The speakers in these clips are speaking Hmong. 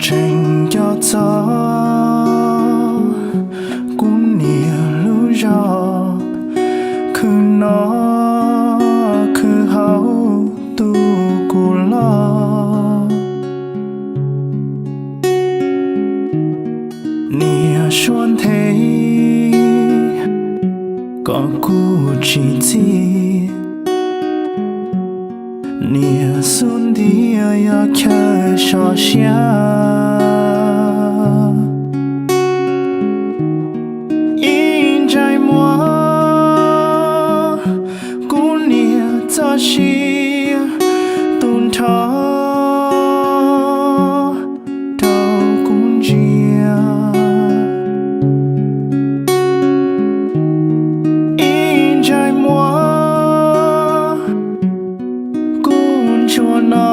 Tseem nco txog kuv niam lub zog, khwv noj khwv haus tu kuv los. Niam suav nthe kom kuv tsis txim, niam xub ntiag yog chaw sov siab. Ib ntsais muag kuv niam txoj sia tu nrho rau kuv ntsia. Ib ntsais muag kuv ntsuag no,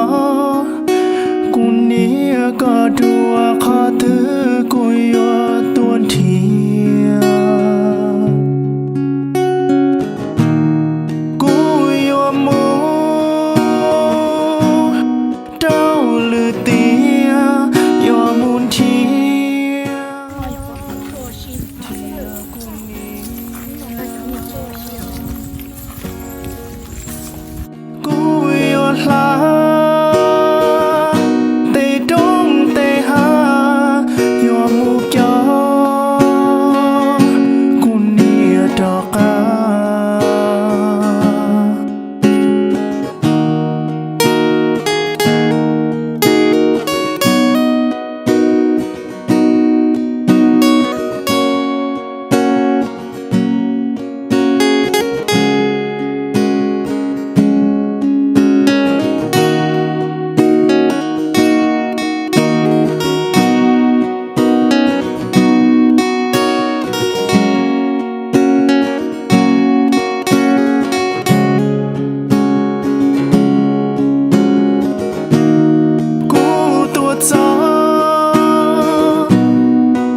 kuv niam koj dua qhov twg kuv yuav tuaj nrhiav. Kuv yuav mus rau lwm tiam, yuav mus nrhiav. Kuv yuav hla tej roob tej hav, yuav mus coj kuv niam rov qab. Kuv tuaj txog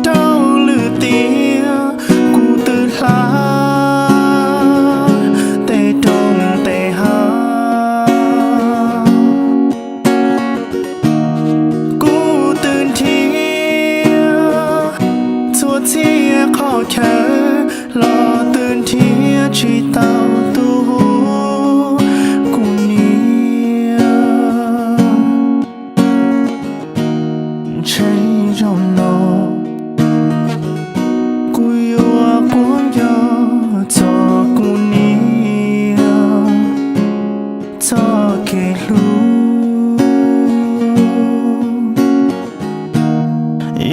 rau lwm tiam, kuv twb hla tej roob tej hav. Kuv twb nrhiav txhua txhia qhov chaw los twb nrhiav tsis tau tus hu kuv niam. Ntshe zaum no kuv yuav quab nco txog kuv niam txoj kev hlub.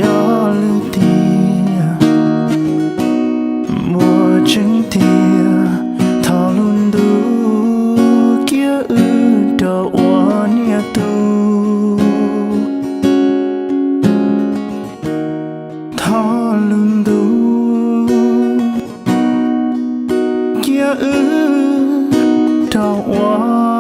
Yog lwm tiam, muaj tseeb tiag, thov lub ntuj cia wb rov ua niam tub. Thov lub ntuj cia wb rov ua